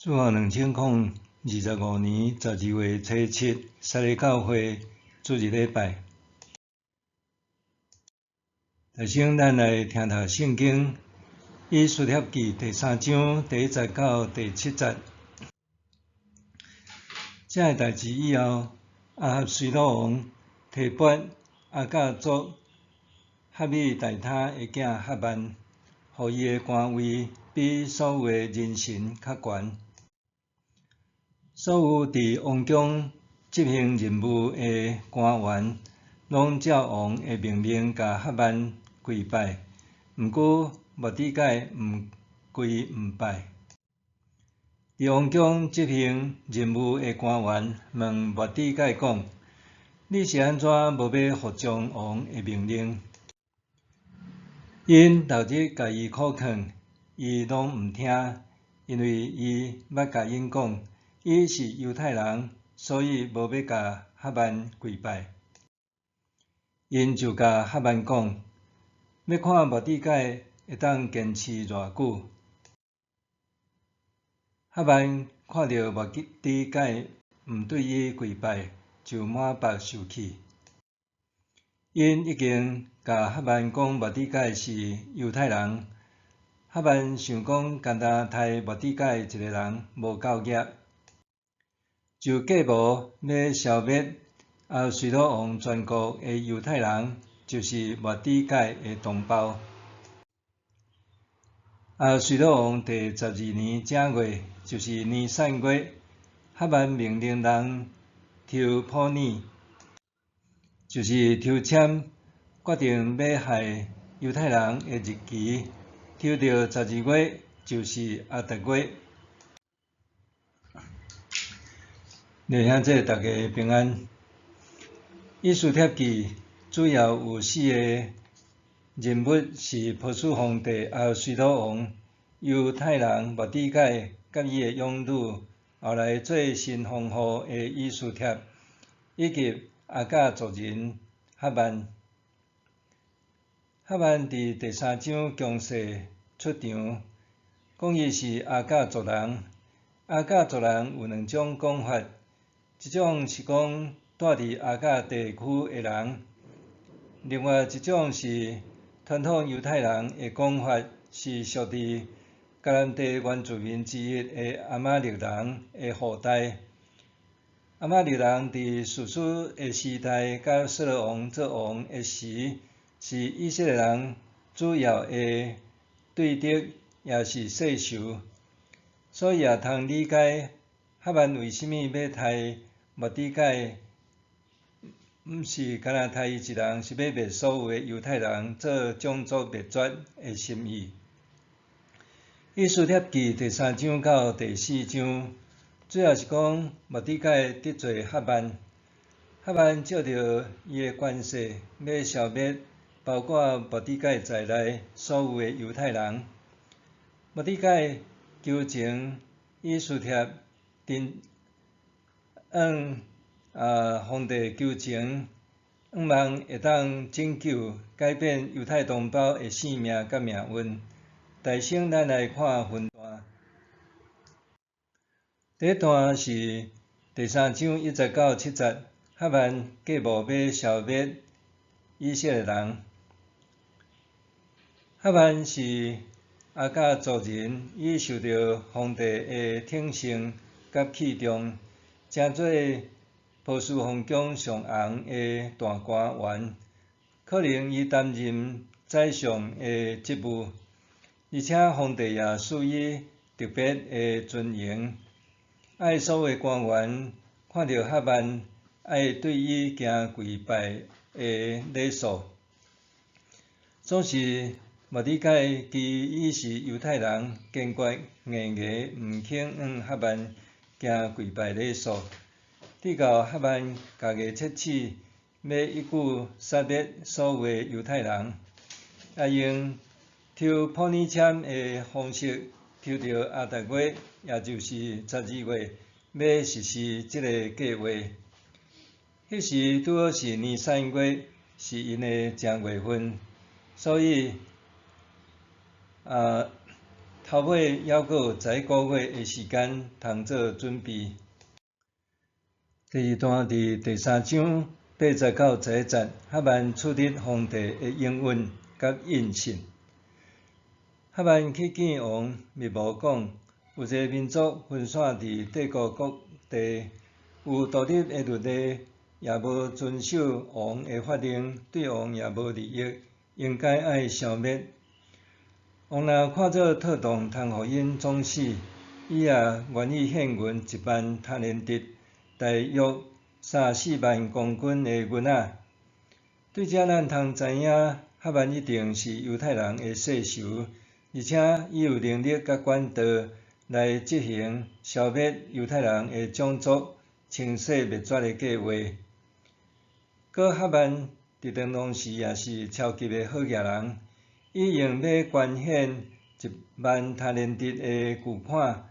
主後2025年12月初7，撒勒教會主日禮拜。首先，咱來聽讀聖經《以斯帖記》第三章第一節到第七節。這个代誌以後，亞哈隨魯王提拔亞甲族哈米大他的囝哈曼，予伊的官位比所有的人臣較懸。所有佇王宮執行任務的官員，攏照王的命令共哈曼跪拜。毋過末底改毋跪毋拜。佇王宮執行任務的官員問末底改講：你是按怎無欲服從王的命令？𪜶逐日共伊苦勸，伊攏毋聽，因為伊捌共𪜶講，伊是猶太人，所以無欲共哈曼跪拜。𪜶就共哈曼講，欲看末底改會當堅持偌久。哈曼看著末底改毋對伊跪拜，就滿腹受氣。𪜶已經共哈曼講末底改是猶太人，哈曼想講干焦刣末底改一個人無夠額，就計謀欲消滅亞哈隨魯王全國的猶太人，就是末底改的同胞。亞哈隨魯王第十二年正月，就是尼散月，哈曼命令人抽普珥，就是抽籤，決定欲害猶太人的日期，抽著十二月，就是亞達月。弟兄姊妹，大家平安。以斯帖記主要有四個人物是波斯皇帝亞哈隨魯王、猶太人末底改佮伊的養女，後來做新皇后的以斯帖，以及亞甲族人哈曼。哈曼佇第三章強勢出場，講伊是亞甲族人。亞甲族人有兩種講法，一種是講住佇亞甲地區的人，另外一種是傳統猶太人的講法，是屬佇迦南地原住民之一的亞瑪力人的後代。亞瑪力人佇士師的時代，佮掃羅王做王的時，是以色列人主要的對敵，也是世仇，所以也通理解哈曼為啥物欲刣末底改，毋是干焦刣伊一人，是欲滅所有的猶太人，做種族滅絕的心意。以斯帖記第三章到第四章，主要是講末底改得罪哈曼，哈曼借著伊的權勢，欲消滅包括末底改在內所有的猶太人。末底改求情以斯帖，懇向皇帝求情，向望會當拯救、改變猶太同胞的性命佮命運。大先咱來看分段，第一段是第三章一節到七節，哈曼計謀欲消滅以色列人。哈曼是亞甲族人，伊受著皇帝的寵幸佮器重，成做波斯皇宮上紅的大官員，可能伊擔任宰相的職務，而且皇帝也賜予特別的尊榮。愛所有官員看著哈曼，愛對伊行跪拜的禮數。總是末底改基於伊是猶太人，堅決硬硬毋肯向哈曼行跪拜禮數，直到哈曼家己切齒，欲一舉殺滅所有的猶太人，也用抽普珥籤的方式抽著亞達月，也就是十二月，欲實施這個計劃。彼時拄好是尼散月，是𪜶的正月份，所以頭尾猶閣有11個月的時間通做準備。第二段佇第三章8節到11節，哈曼取得皇帝的應允佮印信。哈曼去見王，密謀講，有一个民族分散佇帝國各地，有獨立的律例，也無遵守王的法令，對王也無利益，應該愛消滅。王若看做妥當，通予𪜶總死，伊也願意獻銀1萬塔連得，大約34萬公斤的銀仔。對這咱通知影，哈曼一定是猶太人的世仇，而且伊有能力佮管道來執行消滅猶太人的種族清洗滅絕的計劃。閣哈曼佇當當時也是超級的好額人，伊用欲捐獻1萬塔連得的巨款。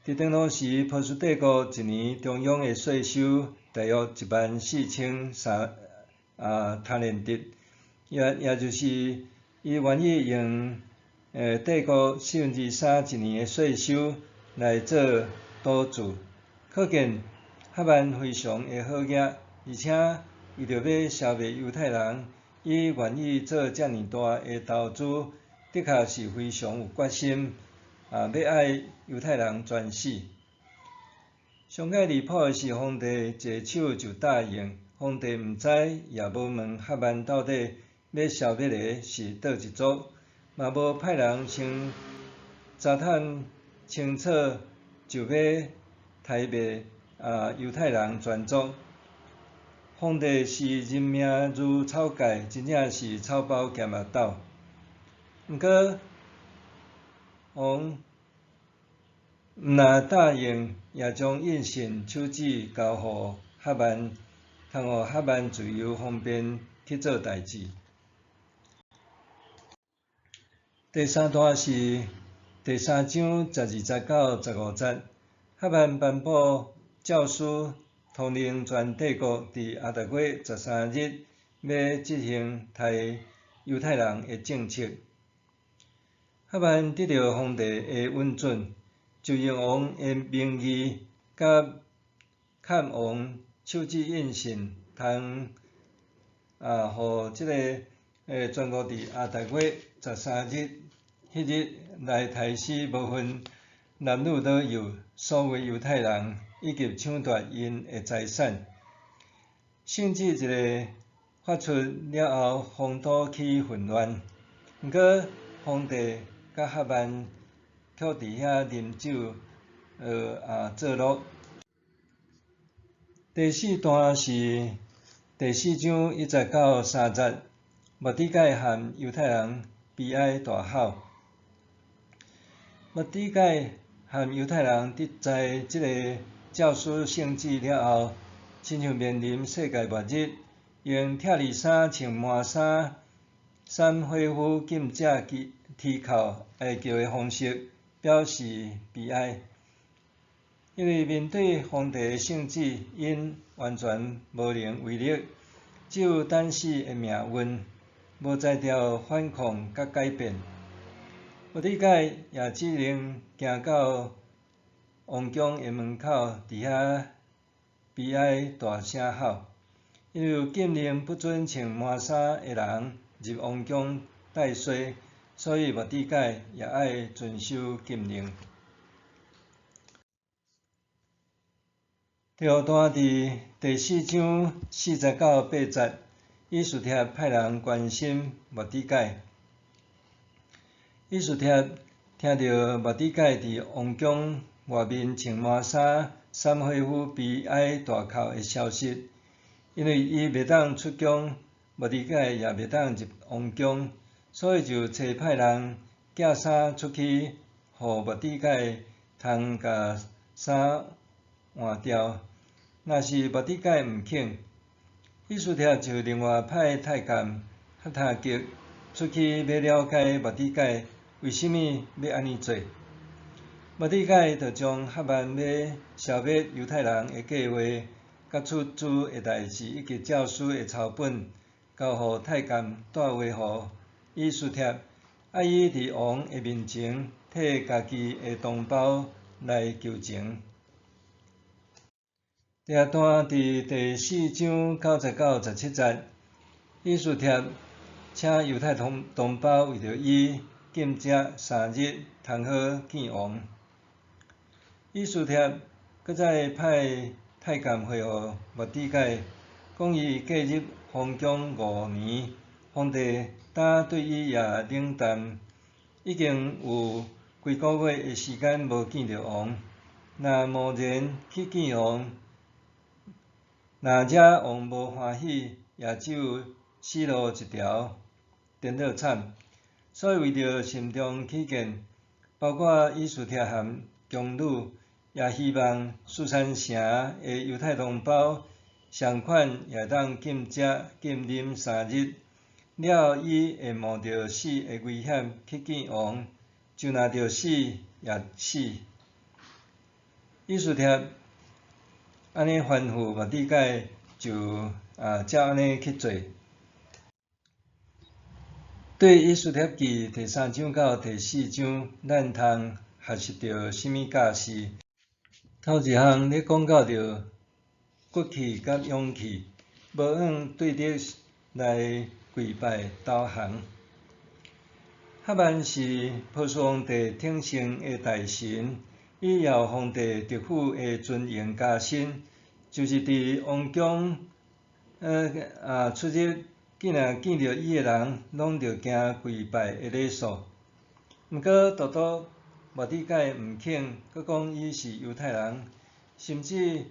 佇當當時，波斯帝國一年中央的稅收大約14,003塔連得，也就是伊願意用帝國3/4一年的稅收來做賭注，可見哈曼非常的好額，而且為著欲消滅猶太人，伊願意做遮爾大的投資，的確是非常有決心，欲愛猶太人全死。上蓋離譜的是，皇帝一手就答應，皇帝毋知也無問哈曼到底欲消滅的是佗一族，嘛無派人先查探清楚，就欲刣滅猶太人全族。皇帝視人命如草芥，真正是草包兼阿斗。毋過，王毋若答應，也將印信手指交予哈曼，通予哈曼自由方便去做代誌。第三段是第三章12節到15節，哈曼頒布詔書，通令全帝國佇亞達月13日欲執行刣猶太人的政策。哈曼得著皇帝的允准，就用王的名義佮崁王手指印信，通予這个全國佇亞達月十三日彼日來刣死無分男女老幼所有猶太人，以及搶奪𪜶的財產。聖旨一个發出了後，皇都起混亂。毋過皇帝佮哈曼卻佇遐啉酒，作樂。第四段是第四章1節到3節，末底改和猶太人悲哀大吼。末底改和猶太人得知這個詔書聖旨了後，親像面臨世界末日，用拆字衫穿麻衫、捎火斧禁食、啼哭哀叫的方式表示悲哀。因為面對皇帝的聖旨，𪜶完全無能為力，只有等死的命運，無才調反抗佮改變。末底改也只能行到王宮的門口，佇遐悲哀大聲吼，因為有禁令不准穿麻衫的人入王宮帶衰，所以末底改也愛遵守禁令。第五段佇第四章4節到8節，以斯帖派人關心末底改。以斯帖聽著末底改佇王宮外面穿麻衫、捎火斧悲哀大哭的消息，因為伊袂當出宮，末底改也袂當入王宮，所以就差派人寄衫出去，予末底改通共衫換掉。若是末底改毋肯，以斯帖就另外派太監哈他吉出去欲了解末底改為啥物欲按呢做。末底改就將哈曼欲消滅猶太人的計劃、佮出資的代誌以及詔書的抄本，交予太監帶話予以斯帖，愛伊佇王的面前提替家己的同胞來求情。第二段佇第四章9節到17節，以斯帖請猶太同同胞為著伊禁食3日，通好見王。以斯帖閣再派太監回予末底改，講伊過入皇宮5年，皇帝敢對伊也冷淡，已經有幾個月的時間無見著王。若貿然去見王，若惹王無歡喜，也只有死路一條，顛倒慘。所以為著慎重起見，包括以斯帖和宮女，也希望書珊城的猶太同胞仝款也會當禁食禁飲三日，了後伊會冒著死的危險去見王，就若著死也死。以斯帖按呢吩咐末底改，就照按呢去做。對以斯帖記第三章到第四章，咱通學習著啥物教示？頭一項咧講到著骨氣佮勇氣，無向對敵來跪拜投降。哈曼是波斯皇帝挺身的大臣，伊也予皇帝特賦的尊榮加薪，就是佇王宮出入，見若見著伊的人，攏著行跪拜的禮數。毋過，獨獨末底改毋肯，閣講伊是猶太人，甚至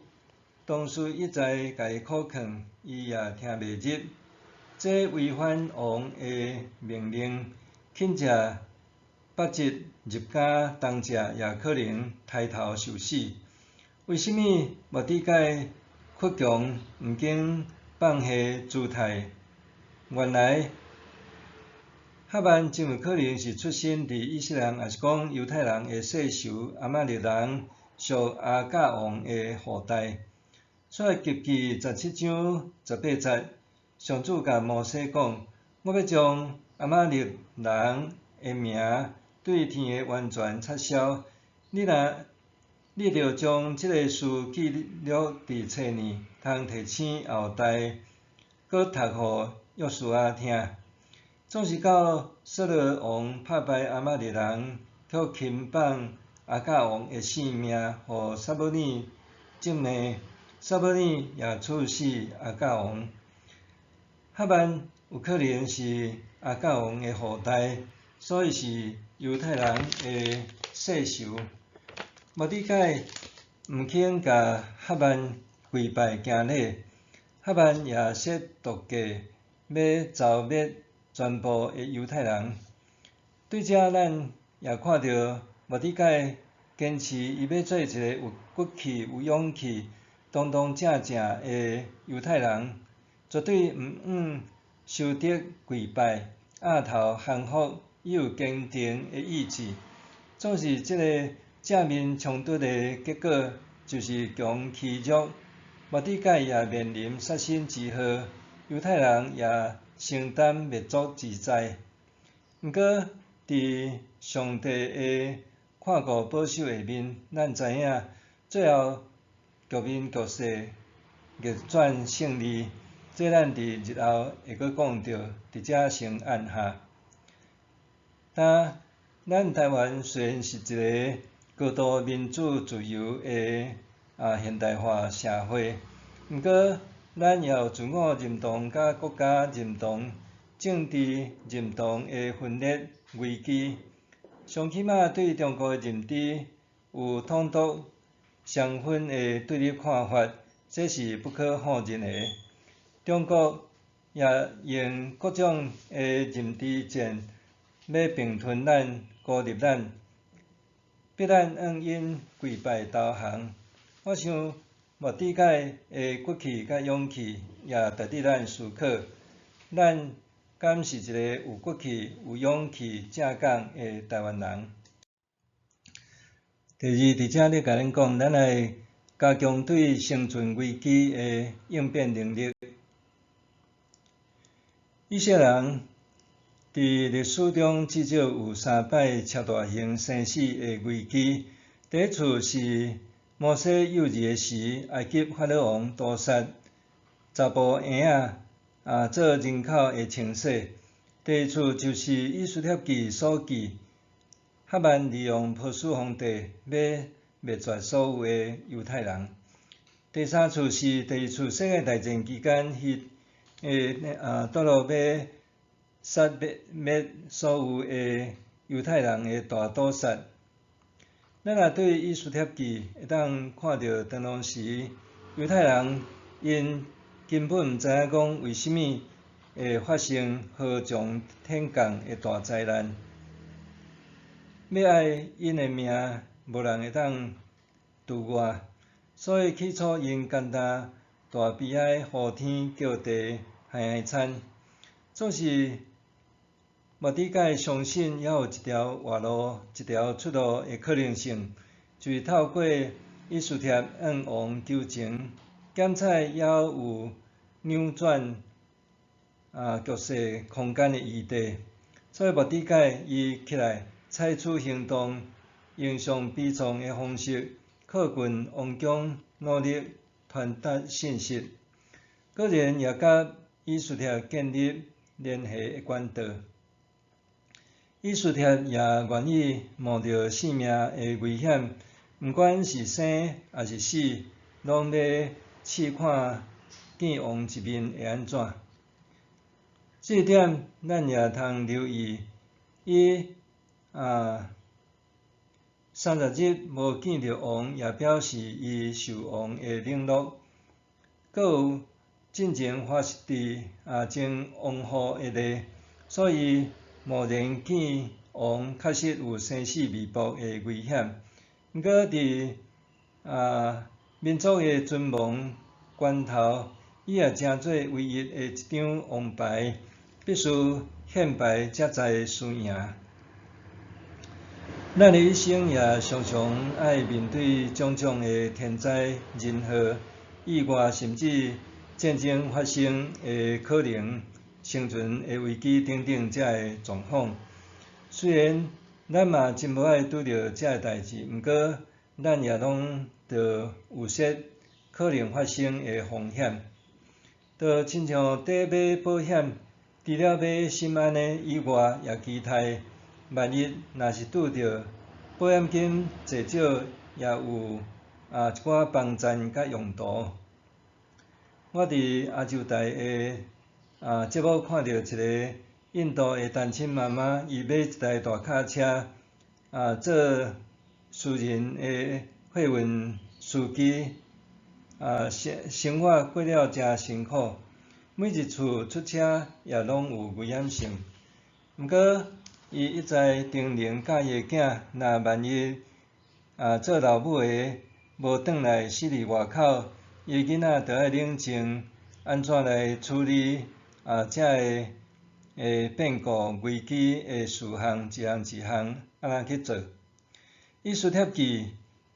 同事一再共伊苦勸，伊也聽袂入。這違反王的命令，輕者縛節入監，重者也可能刣頭受死。為啥物末底改倔強，毋肯放下姿態？原來哈曼真有可能是出身佇以色列人，抑是講猶太人的世仇亞瑪力人，屬亞甲王的後代。出埃及記17章18節，上主共摩西講：我欲將亞瑪力人的名對天下完全擦消。你若你著將這个事記錄佇冊內，通提醒後代，閣讀予約書亞聽。總是到掃羅王拍敗亞瑪力人，卻輕放亞甲王的性命，予撒母耳責罵，撒母耳也處死亞甲王。哈曼有可能是亞甲王的後代，所以是猶太人的世仇。末底改毋肯共哈曼跪拜行禮，哈曼也設毒計，欲誅滅全部的猶太人。對這咱也看著末底改堅持伊欲做一个有骨氣、有勇氣、堂堂正正的猶太人，絕對毋向仇敵跪拜、額頭降服，伊有堅定的意志。總是這个正面衝突的結果，就是強欺弱，末底改也面臨殺身之禍，猶太人也承擔滅族之災。毋過，佇上帝的看顧保守下面，咱知影最後局面局勢逆轉勝利，這咱佇日後會閣講著，佇遮先按下。但咱台灣雖然是一个高度民主自由的現代化社會，毋過咱也有自我認同佮國家認同、政治認同的分裂危機。上起碼對中國的認知有統獨雙分的對立看法，這是不可否認的。中國也用各種的認知戰，欲併吞咱、孤立咱，逼咱向𪜶跪拜投降。我想末底改的骨氣佮勇氣，也值得咱思考。咱敢是一个有骨氣、有勇氣、正港的台灣人？第二，佇遮咧共咱講，咱愛加強對生存危機的應變能力。以色列人佇歷史中至少有三擺超大型生死的危機。第一次是摩西幼兒的時，埃及法老王屠殺查埔嬰仔，做人口的清洗。第二次就是以斯帖記所記，哈曼利用波斯皇帝欲滅絕所有的猶太人。第三次是第二次世界大戰期間，彼德魯欲殺滅所有的猶太人的大屠殺。咱若對以斯帖記會當看著當時猶太人𪜶根本毋知影講為啥物會發生禍從天降的大災難，欲愛𪜶的命，無人會當除外，所以起初𪜶干焦大悲哀呼天叫地害害慘，總是末底改相信猶有一條活路、一條出路的可能性，就是透過以斯帖向王求情，檢採猶有扭轉局勢空間的餘地。所以末底改伊起來採取行動，用上悲愴的方式，靠近王宮，努力傳達信息。果然也佮以斯帖建立聯繫的管道。以斯帖也願意冒著性命的危險，毋管是生抑是死，攏欲試看見王一面會按怎。這一點咱也通留意，伊30日無見著王，也表示伊受王的冷落。閣有進前發生佇前王后的例，所以貿然見王確實有生死未卜的危險。毋過佇民族的存亡關頭，伊也成做唯一的一張王牌，必須獻牌才知輸贏。咱的一生也常常愛面對種種的天災人禍、意外，甚至戰爭發生的可能、生存的危機等等這个狀況。雖然咱嘛真無愛拄著這个代誌，毋過咱也攏著預設可能發生的風險。就親像佇買保險，除了買心安的以外，也期待萬一若是拄著保險金濟少，也有一寡幫贊佮用途。我佇亞洲台的節目看著一个印度的單親媽媽，伊買一台大卡車做私人的貨運司機，生活過了誠辛苦，每一次出車也攏有危險性。毋過，伊一再叮嚀教伊的囝，若萬一做老母的無轉來死佇外口，伊的囡仔著愛冷靜，按怎來處理這个的變故危機的事項，一項一項按怎去做。以斯帖記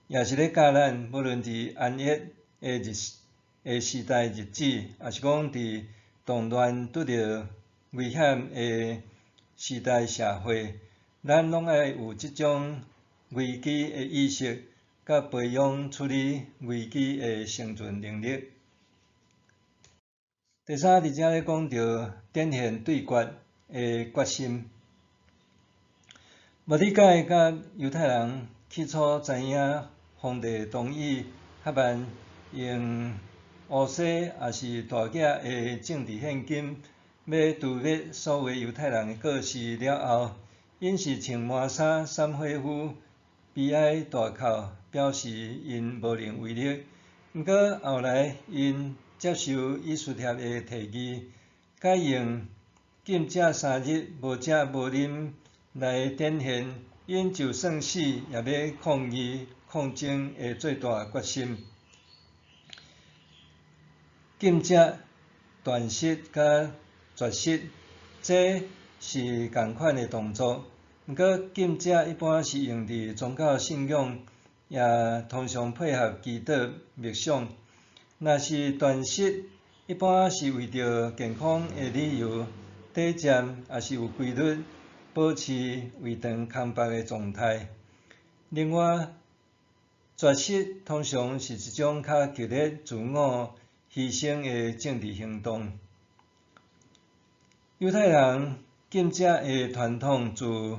也是咧教咱，無論佇安逸的日的時代日子，抑是講佇動亂拄著危險的時代社會，咱攏愛有這種危機的意識，佮培養處理危機的生存能力。第三，佇遮咧講著展現對決的決心。末底改佮猶太人起初知影皇帝同意哈曼用烏西抑是大額的政治獻金，欲誅滅所有猶太人的故事了後，𪜶是穿麻衫、散火夫，悲哀大哭，表示𪜶無能為力。毋過後來，𪜶接受以斯帖的提議，改用禁食三日、無食無啉來展現𪜶就算死也欲抗議抗爭的最大決心。禁食、斷食佮絕食，這是仝款的動作。毋過禁食一般是用佇宗教信仰，也通常配合祈禱默想。若是斷食，一般是為著健康的理由，短暫，抑是有規律保持胃腸空腹的狀態。另外，絕食通常是一種較激烈、自我犧牲的政治行動。猶太人禁食的傳統自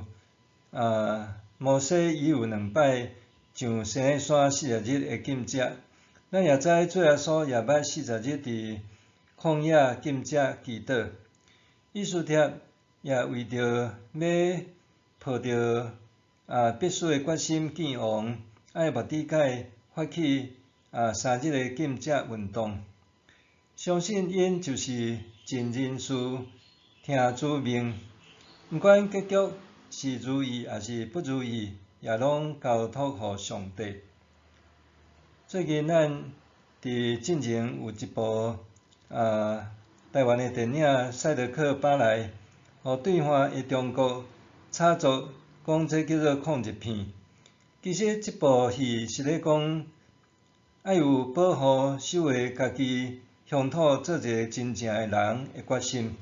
摩西已有兩擺上西奈山四十日的禁食。咱也知主耶穌也捌四十日佇曠野禁食祈禱。以斯帖也為著欲抱著必死的決心見王，愛末底改發起3日的禁食運動。相信𪜶就是盡人事聽主命，毋管結局是如意抑是不如意，也攏交託予上帝。最近咱佇進前有一部台灣的電影《賽德克巴萊》，予對岸的中國炒作，講這叫做抗日片。其實這部戲是咧講，愛有保護守衛家己鄉土做一个真正的人的決心。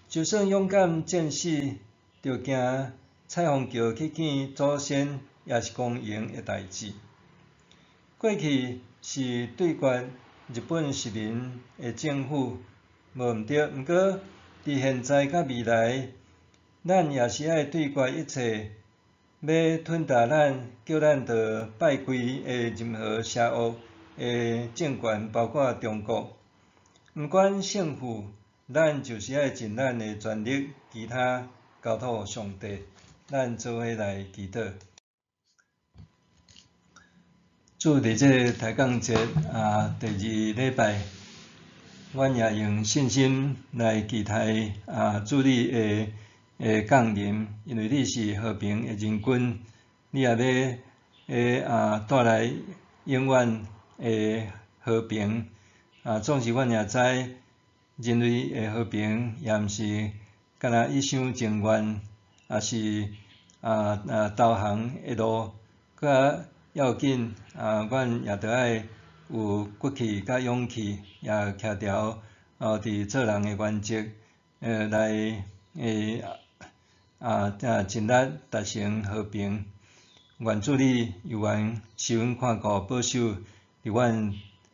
就算勇敢戰死，著行彩虹橋去見祖先，也是光榮的代誌。過去是對決日本殖民的政府，無毋對，毋過佇現在佮未來，咱也是愛對決一切欲吞噬咱、叫咱著拜跪的任何邪惡的政權，包括中國。毋管勝負，咱就是愛盡咱的全力，其他交託予上帝。咱做伙來祈禱。主，佇這个抬槓節第二禮拜，阮也用信心來期待主你的降臨，因為你是和平的仁君，你也欲帶來永遠的和平。總是阮也知人類的和平也毋是干焦一廂情願，抑是投降的路，閣要緊阮也著愛有骨氣佮勇氣，也徛牢佇做人的原則，來盡力達成和平。願主你猶原賜阮看顧保守，佇阮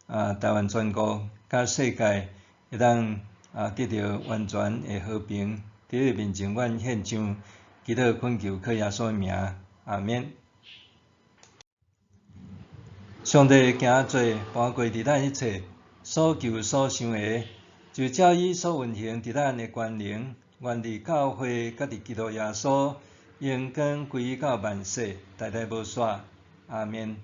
台灣全國佮世界會當得著完全的和平。佇你面前，阮獻上祈禱懇求，靠耶穌的名，阿免。上帝行做搬過佇咱一切所求所想的，就照伊所運行佇咱的權能，願佇教會佮佇基督耶穌，榮光歸到萬世，代代無煞。阿免。